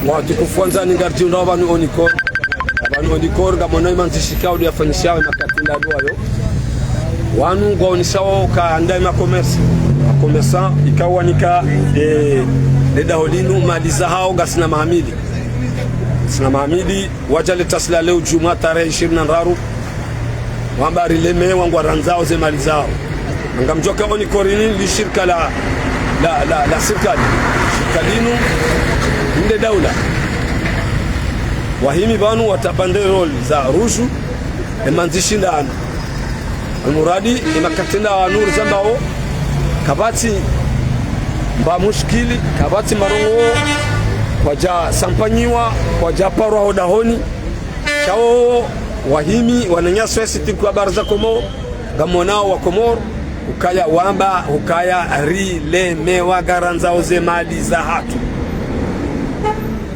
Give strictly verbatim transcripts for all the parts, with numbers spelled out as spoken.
Watukufu wandzani, ngaridjihundrao pvanu Onicor. Pvanu Onicor, ngamwono imandzishi ikao ndo yafanyishiwa emakati ndanu ayo. Wanu ngwaoneshao uka nda emakomersa. Makomersa, ikao wanika, eh, ledaho linu, mali zahao, ngasina mahamili. Ngasina mahamili, wadja leta sila leo djumwa tarehi ishirini na ndraru. Wamba rilemewa ngwarandzao ze mali zao. Ngamdjuao uka Onicor linu li shirika la, la, la, la sirikali. Shirika linu nde daula. Wahimi pvanu wata banderole za rudju, emandzishi ndanu. Almuradi, emakati ndanu rizambao, kapvatsi mba mushkili, kapvatsi marongowo, kwadja sampanyiwa, kwadja parwa hodahoni, sha wo wahimi, wananyasi wasi tinku habari za Komoro, ngamwonao wa Komoro, ukaya wamba, ukaya rilemewa ngarandzao ze mali zahatru.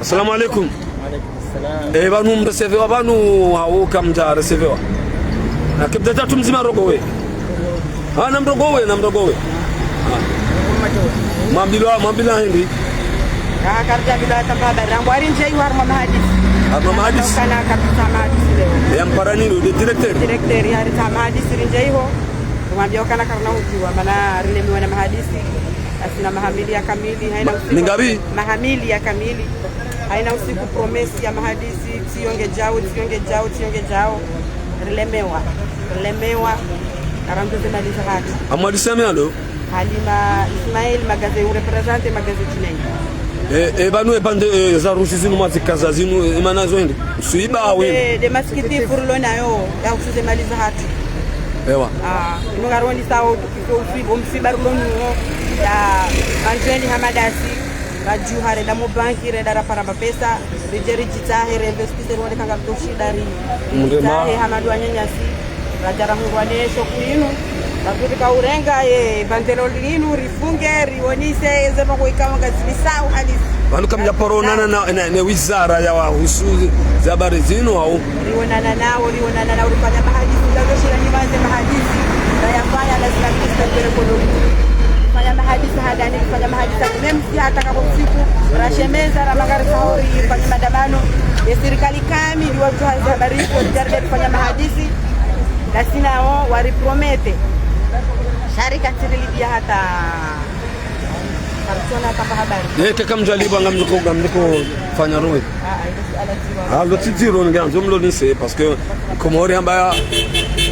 Assalamu alaikum. Alaikum salam. Eh, pvanu mrecevewa pvanu, hau kamdja recevewa? Na kibda tatu mdzima rogowe. Ah, namrogowe, namrogowe. Ah. Mwambilwa, mwambilwa hindri? Ah, karidja ambilwa hata mbaba, rangu ari ndje iho harumwa mahadisi. Harumwa mahadisi? Kana kabisa mahadisi leo. Ya mpara nini, le directeur? Directeur, ya harita mahadisi ri ndje iho. Tumwambia ukana karina udjuwa, mana rilemewa na mahadisi. Ngasina mahamili ya kamili, haina usiku. Ni ngapi? Mahamili ya kamili. Haina usiku promesse ya mahadisi, tsi yo ngedjao, tsi yo ngedjao, tsi yo ngedjao. Rilemewa. Rilemewa. Ngarandzo ze mali zahatru. Amwadisi ami alo? Halima Ismail, magaze, un représente magaze Chinenyi. Eh, eh, pvanu epvande, eh, za rudju zinu mwazikaza zinu, eh, mana zo hindri? Usuiba awe. Eh, nde masikitifu rilo nayo, ya uhusu ze mali zahatru. Ewa. Ah, inu ngaronisao, ufi-, umsiba rilo nuwo, ya, manjeni hamadasi, radjuha, renda mu banki, renda rapara mapesa, ridje ridjitsahe, ri investise, riwone kanga ritoshida ri-, ridjitsahe, hama ndo wananyasi, radja rahungwa ne shoko linu, rakuri kaurenga, ye, banderole linu, rifunge, riwonise, eze pvoko ikao ngazibisao hadisi. Pvanu kamdja paro onana na, na, ne wizara ya wahusu ze habari zinu, hau? Rionana nawo, rionana nawo, rifanya mahadisi, nda ndo shira ni waze mahadisi, nda yafanya, lazima tusitabere kodo. Rifanya mahadisi handani, rifanya mahadisi, même si hata kako usiku, rashemeza, ramangari sahori, rifanya maandamano, ye sirikali kamili, watu hazi habari, ridja rifanya mahadisi, ngasina wo, waripromete. Sha ri katsirilipvia hata Karitsona kamba habari. Eh, keka mdjalipvwa ngamliko, ngamliko fanya rowe. Ah, ah, ilo suala dziro. Ah, lo tsi dziro, ngandzo mlonise, parce que Komori amba ya,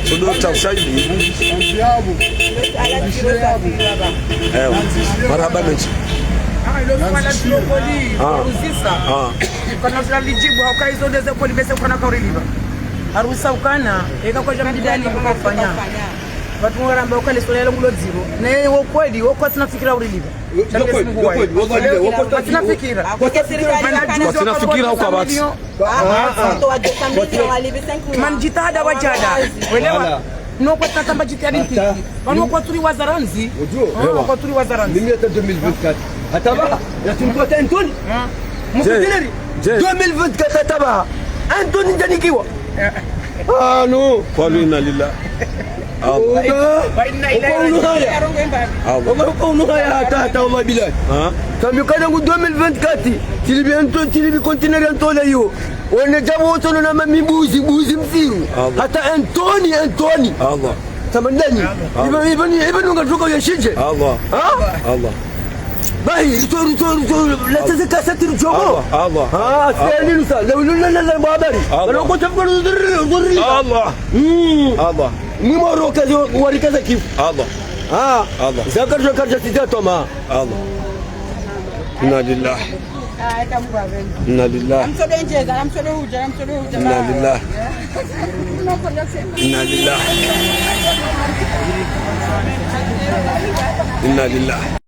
tsodo ta ushahidi. Ilo suala dziro, sa dziro, baba. Ewa, marahaba mendji. Ah, ilo suala dziro koli, ah, uzisa. Ah. Kana suala lidjibu, hauka izo ndeze koli, bese kana kaurilipva. Harusa ukana, eka kwadja mdidani kufanya. Watu waramba ukale suala lo ngulo dziro. Na yeye wo kweli, wo kwatsina fikira urilipva. Ndo kweli, ndo kweli, wo kweli, wo kweli. Kwatsina fikira. Kwatsina fikira, kwatsina fikira, ukabati. Ah, ah, ah. Mana djitihada wadjada. Welewa? Voilà. No kwatsina tamba djitihadi ntiti. Wanu kwatsuri wazarandzi. Udjo? Ewa. Kwatsuri wazarandzi. Mimi hata deux mille vingt-quatre. Hata ba, ya tsimkota Anthony. Ah. Mkutineri. Je. Deux mille vingt-quatre hata ba. Anthony ndjanikiwa. Ah, non. Kwa inna lillahi. Allah. Oba. Wa inna ilaihi raji'un. Oba, unuhaya. Allah. Oba, oba, unuhaya hata, hata, wallahi billahi. Ah. Tambi kana ngu deux mille vingt-quatre. Tilibi ento, tilibi conteneur ento la yo. One djabo wotono na mami buzi, buzi msiru. Allah. Hata Anthony, Anthony. Allah. Tamandani. Allah. Iba, iba ni, iba nunga tuka ya shije. Allah. Ha? Allah. Bahi, rito, rito, rito, la teze kasa tiri djogo. Allah, Allah. Ah, Allah. Seni nusa, la, la, la, la, la, habari. Allah. Wala kota fuka, Allah. Mm. Allah. Mwimo roka zo, warika za kifu. Allah. Ah. Allah. Zaka zo karja sita toma. Allah. Inna lillahi. Inna lillahi. Inna lillahi. Inna lillahi. Inna lillahi.